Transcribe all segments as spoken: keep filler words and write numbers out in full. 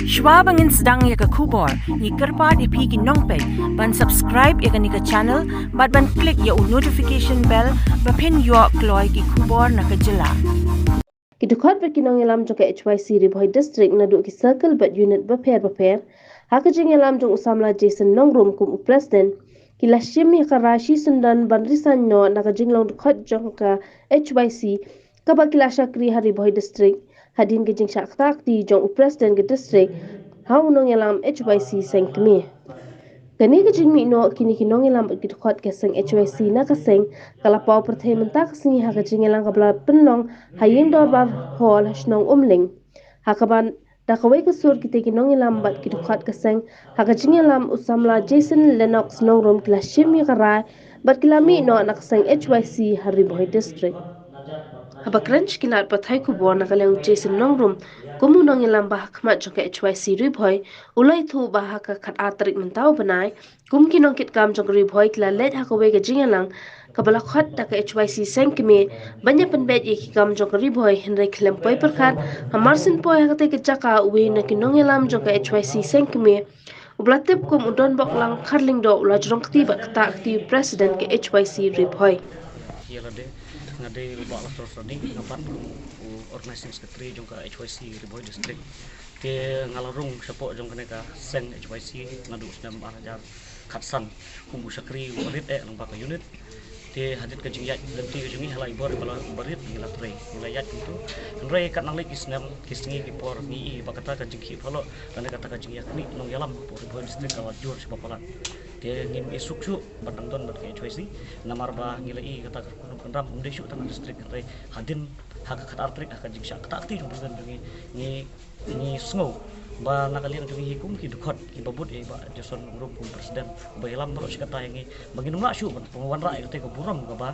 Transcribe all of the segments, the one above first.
Shwa ba ngin sdang ïa ka khubor, ngi kyrpad ïa phi ki nongpeit ban subscribe ïa kane ka channel bad ban click ïa u notification bell ba phin ïoh kloi ki khubor na ka jylla. Ki dkhot bad ki nongïalam jong ka H Y C Ri Bhoi District naduh ki circle bad unit bapher bapher, ha ka jingïalam jong u samla Jason Nongrum kum u president, ki la shim ïa ka rai shisyndon ban resign noh na ka jinglong dkhot jong ka H Y C kaba ki la shakri ha Ri Bhoi District, hadien ka jingshah ktah kti jong u president ka district ha u nongïalam H Y C seng kmie. Kane ka jingmih noh kine ki nongïalam bad ki dkhot ka seng H Y C na ka seng ka la paw pyrthei mynta ka sngi ha ka jingïalang kaba la pynlong ha ïing dorbar hall ha shnong Umling. Ha kaba da kawei ka sur kite ki nongïalam bad ki dkhot ka seng ha ka jingïalam u samla Jason Lennox Nongrum ki la shim ïa ka rai bad ki la mih noh na ka seng H Y C ha Ri Bhoi District. Haba kren sha ki lad pathai khubor na ka liang u Jason Nongrum kum u nongïalam ba ha khmat jong ka H Y C Ri Bhoi, u la ïathuh ba ha ka khatar tarik mynta u bnai, kum ki nongkitkam jong ka Ri Bhoi ki la leit ha kawei ka jingïalang kaba la khot da ka H Y C seng kmie ban ïa pynbeit ïa ki kam jong ka Ri Bhoi, hynrei khlem poi pyrkhat, ha mar syn poi ha katei ka jaka uwei na ki nongïalam jong ka H Y C seng kmie, uba la tip kum u Donboklang Kharlyngdoh, u la jrong kti bad ktah kti u president ka H Y C Ri Bhoi. Ïa lade, nga dei u Bah Lasros Rani, nga pat u organizing secretary jong ka H Y C Ri Bhoi District. Te nga la rung shapoh jong kane ka seng H Y C naduh u snem ar hajar khatsan kum u shakri u barit eh lyngba ka unit. Te hadien ka jingïaid lynti ka jong ngi ha la i bor ba la u barit ngi la trei, ngi la ïaid kumto. Hynrei katba nang leit ki snem ki sngi ki por ngi i ba kata ka jingkhih phalot lane kata ka jingïakynduh nongïalam hapoh Ri Bhoi District ka la jur shibun palat. Te ngim i suk shuh ban dang don bad ka H Y C, namar ba ngi la i kata ka kynrum kynram ym dei shuh tang ha district, hynrei hadien ha ka khatar tarik ha ka jingshah ktah kti jong u president jong ngi, ngi ngi sngew ba na ka liang jong ngi hi kum ki dkhot kiba bud ïa i Bah Jason Nongrum kum president, ba ïalam baroh shi katta ïa ngi ba ngin ym lah shuh ban wanrah ïa katei ka burom kaba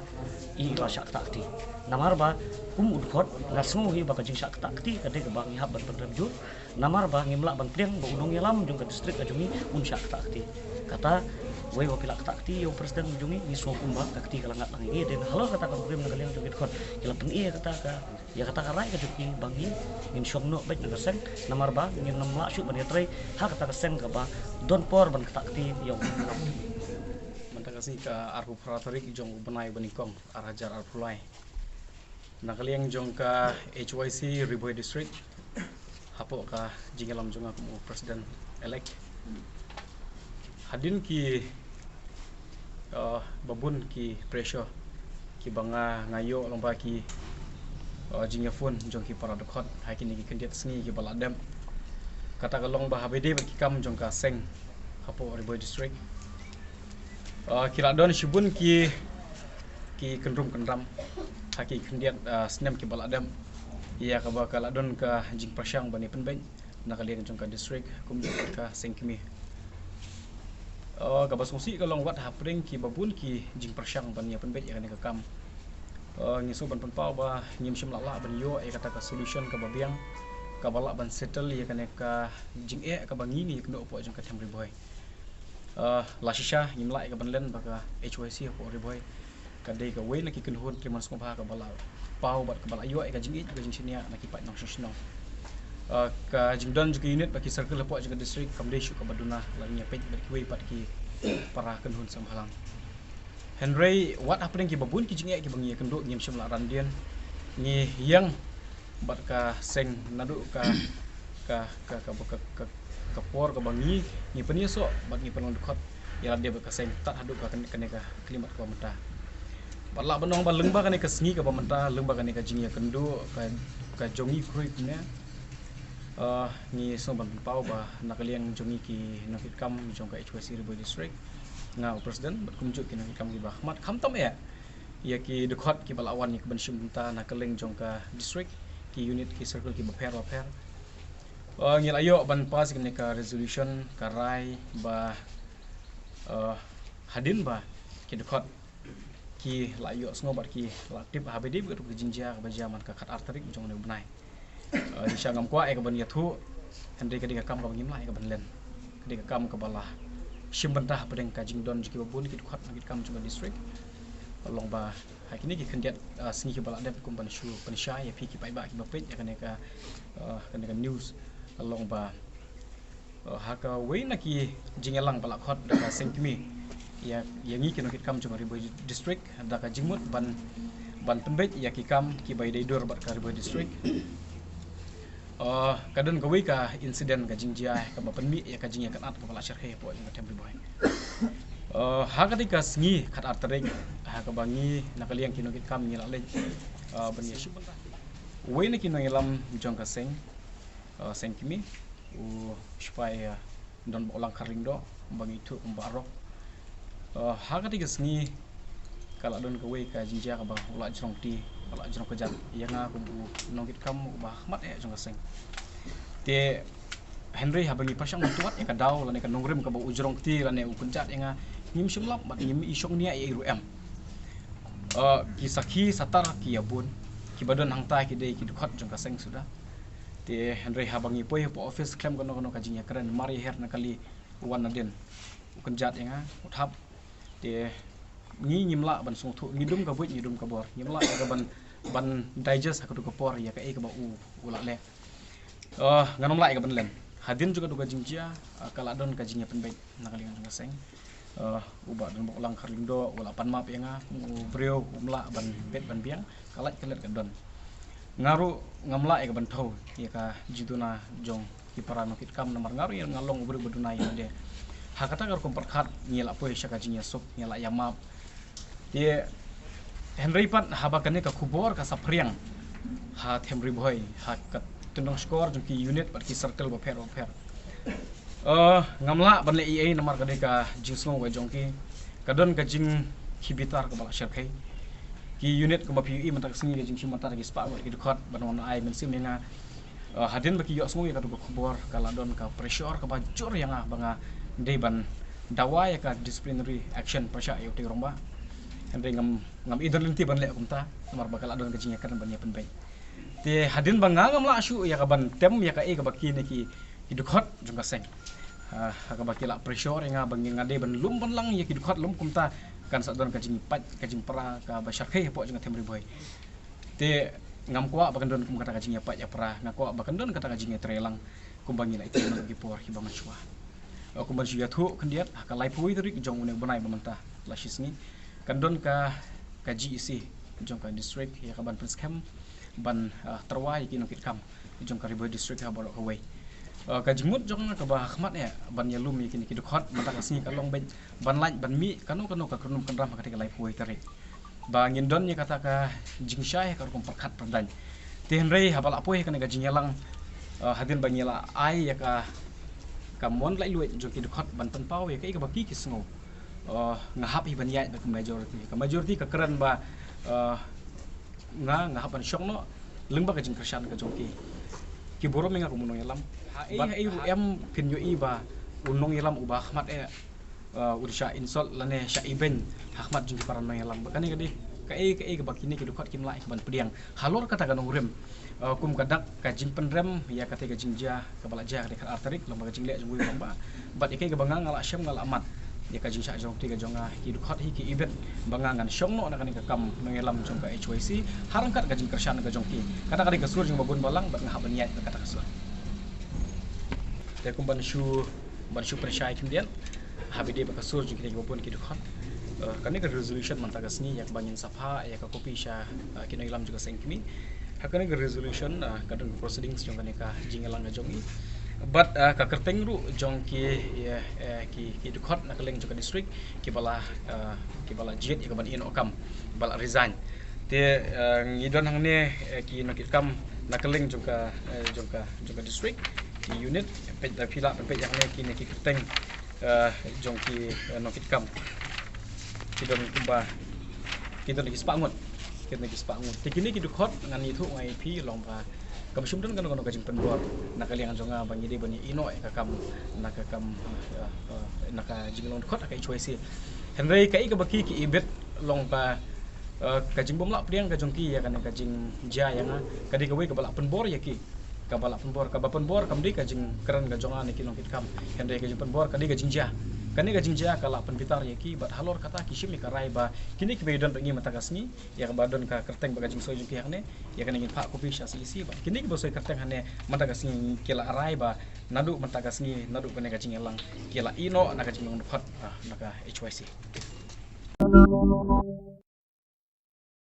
i la shah ktah kti. Namar ba kum u dkhot nga sngew hi ba ka jingshah ktah kti ka dei kaba ngi hap ban pynrem jur, namar ba ngim lah ban pdiang ba u nongïalam jong ka district ka jong ngi un shah ktah kti. Kata wei ba phi lah ktah kti ïa u president jong ngi, ngi sngew kumba ka kti ka la ngat lang ïa ngi. Dei halor kata ka burom na ka liang jong ki dkhot ki la pyni ïa kata ka ïa kata ka rai ka jong ki ba ngi ngin shong noh beit na ka seng, namar ba ngin ym lah shuh ban ïatrei ha kata ka seng kaba don por ban ktah kti ïa u nongïalam. Mynta ka sngi ka arphew phra tarik jong u bnai ba nyngkong ar hajar arphew lai, na ka liang jong ka H Y C Ri Bhoi District, hapoh ka jingïalam jong nga kum u president elect, hadien ki uh, ba bun ki pressure kiba nga nga ïoh lyngba ki uh, jingïaphone jong ki para dkhot ha kine ki khyndiat sngi kiba la dep. Kata ka long ba haba ïadei bad ki kam jong ka seng hapoh Ri Bhoi District, uh, ki la don shibun ki ki kynrum kynram ha ki khyndiat uh, snem kiba la dep, ïa kaba ka la don ka jingpyrshang ban ïa pynbeit na ka liang jong ka district kumjuh ka seng kmie. Uh, kaba sngewsih ka long wat hapdeng kiba bun ki jingpyrshang ban ïa pynbeit ïa kane ka kam, uh, ngi sngew ban pynpaw ba ngim shym lah lah ban ïoh ïa kata ka solution kaba biang kaba lah ban settle ïa kane ka jingeh kaba ngi ngi ïakynduh hapoh jong ka them Ri Bhoi. Uh, la shisha ngim lah ïa ka ban len ba ka H Y C hapoh Ri Bhoi ka dei kawei na ki kynhun tymmen sngewbha kaba la paw bad kaba la ïoh ïa ka jingïeit ka jingshaniah na ki paid nongshong shnong. Uh, ka jingdon jong ka unit bad ki circle hapoh jong ka district kam dei shuh kaba duna lane ïapeit bad kiwei pat ki para kynhun seng bhalang. Hynrei wat hapdeng kiba bun ki jingeh kiba ngi ïakynduh ngim shym lah ran dien, ngi ïeng bad ka seng naduh ka ka ka ka, ka, ka, ka por kaba ngi ngi pynïasoh bad ngi pynlong dkhot ïa lade bad ka seng tad haduh ka kane, kane ka khyllipmat kaba mynta. Bad lah ban ong ba lyngba kane ka sngi kaba mynta, lyngba kane ka jingïakynduh ka ka jong ngi khrui kumne, uh, ngi sngew ban pynpaw ba na ka liang jong ngi ki nongkitkam jong ka H Y C Ri Bhoi District, nga u president bad kumjuh ki nongkitkam kiba khmat khamtam eh ïa ki dkhot kiba la wan ïa ka ban shim bynta na ka liang jong ka district, ki unit ki circle kiba pher ba pher. Uh, ngi la ïoh ban pass ïa kane ka resolution, ka rai ba, uh, hadien ba ki dkhot ki la ïohsngew bad ki la tip haba ïadei bad ka jingjia kaba jia man ka khatar tarik jong une u bnai. Uh, shisha ngam kwah ïa ka ban ïathuh, hynrei ka dei ka kam kaba ngim lah ïa ka ban len. Ka dei ka kam kaba la shim bynta hapdeng ka jingdon jong kiba bun ki dkhot nongkitkam jong ka district. Long ba ha kine ki khyndiat, uh, sngi kiba la dep kum ban shu pynshai ïa phi ki paidbah kiba peit ïa kane ka, uh, kane ka news, long ba Ha kawei na ki jingïalang ba la khot da ka seng kmie ïa, ïa ngi ki nongkitkam jong ka Ri Bhoi District, da ka jingmut ban, ban pynbeit ïa ki kam kiba ïadei dur bad ka Ri Bhoi District. Uh, ka don kawei ka incident, ka jingjia kaba pynmih ïa ka jingïakynad kaba la shyrkhei hapoh jong ka them Ri Bhoi. Uh, ha katei ka sngi khatar tarik, ha kaba ngi na ka liang ki nongkitkam ngi la leit, uh, ban ïa shu bynta. Uwei na ki nongïalam jong ka seng, uh, seng kmie, u Sipai, uh, Donbok Langkhar Lyngdoh, ba ngi ithuh kum Bah Rok. Uh, ha katei ka sngi ka la don kawei ka jingjia kaba u la jrong kti, u la jrong kjat ïa nga kum u nongkitkam uba khmat eh jong ka seng. Te hynrei haba ngi pyrshang ban tuat ïa ka daw lane ka nongrim kaba u jrong kti lane u kynjat ïa nga, ngim shym lap bad ngim i shong nia ïa i ruh em. Uh, ki sakhi satar ki ïa bun, kiba don hangta ki dei ki dkhot jong ka seng suda. Te hynrei haba ngi poi hapoh office khlem kano kano ka jingïakren, mar ïa her na kali u wan nadien, u kynjat ïa nga, u thap. Te ngi ngim lah ban sngewthuh, ngi dum ka buit, ngi dum ka bor, ngim lah ïa ka ban, ban digest ha katu ka por ïa kaei kaba u, u la leh. Uh, ngan ym lah ïa ka ban len. Hadien jong katu ka jingjia, uh, ka la don ka jingïapynbeit na ka liang jong ka seng. Uh, u Bah Donbok Langkhar Lyngdoh u la pan map ïa nga, u briew um lah ban peit ban biang, ka lait ka let ka don. Nga ruh ngam lah ïa ka ban thew ïa ka jingduna jong ki para nongkitkam, namar nga ruh nga long u briew ba duna ïa lade. Ha kata ka rukom pyrkhat ngi la poi sha ka jingïasuk, ngi la ïa map. Te hynrei pat haba kane ka khubor ka saphriang ha them Ri Bhoi, ha ka tyndong shkor jong ki unit bad ki circle bapher bapher, uh, ngam lah ban leh ei ei namar ka dei ka jingsngew ka jong ki. Ka don ka jingkhih bitar kaba la shyrkhei. Ki unit kumba phi ïohi mynta ka sngi ka jingkhih mynta ki spah ngut ki dkhot ban wan ai mynsiem ïa nga. Uh, hadien ba ki ïohsngew ïa katu ka khubor ka la don ka pressure kaba jur ïa nga ba nga dei ban dawa ïa ka disciplinary action pyrshah ïa utei u rangbah. Hynrei ngam, ngam i don lynti ban leh kumta namar ba ka la don ka jingïakren ban ïapynbeit. Te hadien ba nga ngam lah shuh ïa ka ban tem ïa kaei kaba kine ki, ki dkhot jong ka seng, ha, ha kaba ki la pressure ïa nga ba ngi, nga dei ban lum ban lang ïa ki dkhot, lum kumta kan sa don ka jingpait ka jingpra kaba shyrkhei hapoh jong ka them Ri Bhoi. Te ngam kwah ba kan don kum kata ka jingïapait ïapra, nga kwah ba kan don kata ka jingïatreilang kumba ngi la ïatreilang ki por kiba mynshuwa. Uh, kumban shu ïathuh khyndiat, ha ka laiphew wei tarik jong une u bnai ba mynta, la shi sngi, kan don ka, ka G E C jong ka district ïa ka ban pynskhem ban, uh, tyrwa ïa ki nongkitkam jong ka Ri Bhoi District ha baroh kawei. Uh, ka jingmut jong nga kaba khmat eh ban ïalum ïa kine ki dkhot mynta ka sngi ka long ban, ban lait ban mih kano kano ka kynrum kynram ha katei ka laiphew wei tarik. Ba ngin don ïa kata ka jingshai ha ka rukom pyrkhat pyrdaiñ. Te hynrei haba la poi ha kane ka jingïalang, uh, hadien ba ngi la ai ïa ka, ka mon laitluid jong ki dkhot ban pynpaw ïa kaei kaba ki, ki sngew, uh, nga hap hi ban ïaid bad ka majority. Ka majority ka kren ba, uh, nga, nga hap ban shong noh lyngba ka jingkyrshan ka jong ki. Ki burom ïa nga kum u nongïalam. Ha ei, ha ei ruh em phin ïohi ba u nongïalam uba khmat eh, uh, un shah insult lane shah ibeiñ ha khmat jong ki para nongïalam. Ba kane ka dei kaei kaei kaba kine ki dkhot kim lah ïa ka ban pdiang halor kata ka nongrim. Uh, kum ka dak ka jingpynrem ïa katei ka jingjia kaba la jia ha katei ka khatar tarik lyngba ka jingleh jong uwei u rangbah. Bad ïa kaei kaba nga, nga la shem, nga la mad ïa ka jingshah jrong kti ka jong nga, ki dkhot hi ki ibit ba nga ngan shong noh na kane ka kam nongïalam jong ka H Y C ha ryngkat ka jingkyrshan ka jong ki. Kata ka dei ka sur jong ba bun balang bad nga hap ban ïaid bad kata ka sur. Te kum ban shu, ban shu pynshai khyndiat, haba ïadei bad ka sur jong kine kiba bun ki dkhot, uh, kane ka resolution mynta ka sngi ïa kaba ngin sa phah ïa ka copy sha, uh, ki nongïalam jong ka seng kmie. Ha kane ka resolution, uh, ka don ka proceedings jong kane ka jingïalang ka jong ngi. Bad, uh, ka kyrteng ruh jong ki, ïa, eh, ki, ki dkhot na ka liang jong ka district kiba la, uh, kiba la jied ïa ka ban ïehnoh kam, ba la resign. Te, uh, ngi don hangne, uh, ki nongkitkam na ka liang jong ka, uh, jong ka, jong ka district, ki unit, peit da phi lah peit hangne kine ki kyrteng, uh, jong ki, uh, nongkitkam. Ki don kumba, ki don ki spah ngut. Ki don ki spah ngut. Te kine ki dkhot ngan ïathuh nga ïa phi long ba kam shym don kano kano ka jingpynbor na ka liang jong nga ba ngi dei ban ïehnoh ïa ka kam na ka kam, uh, uh, na ka jinglong dkhot ha ka H Y C. Hynrei kaei kaba ki, ki ibit long ba, uh, ka jingbym lah pdiang ka jong ki ïa kane ka jingjia ïa nga ka dei kawei kaba lah pynbor ïa ki. Kaba lah pynbor, kaba pynbor kam dei ka jingkren ka jong nga ne ki nongkitkam. Hynrei ka jingpynbor ka dei ka jingjia. Kane ka jingjia ka la pynbitar ïa ki bad halor kata ki shim ïa ka rai ba kine kiba ïadon bad ngi mynta ka sngi, ïa kaba don ka kyrteng bad ka jingsoi jong ki hangne, ïa kane ngin phah copy sha C E C bad kine kiba soi kyrteng hangne mynta ka sngi ki la rai ba naduh mynta ka sngi, naduh kane ka jingïalang, ki la ïeh noh na ka jinglong dkhot, ah, na ka H Y C.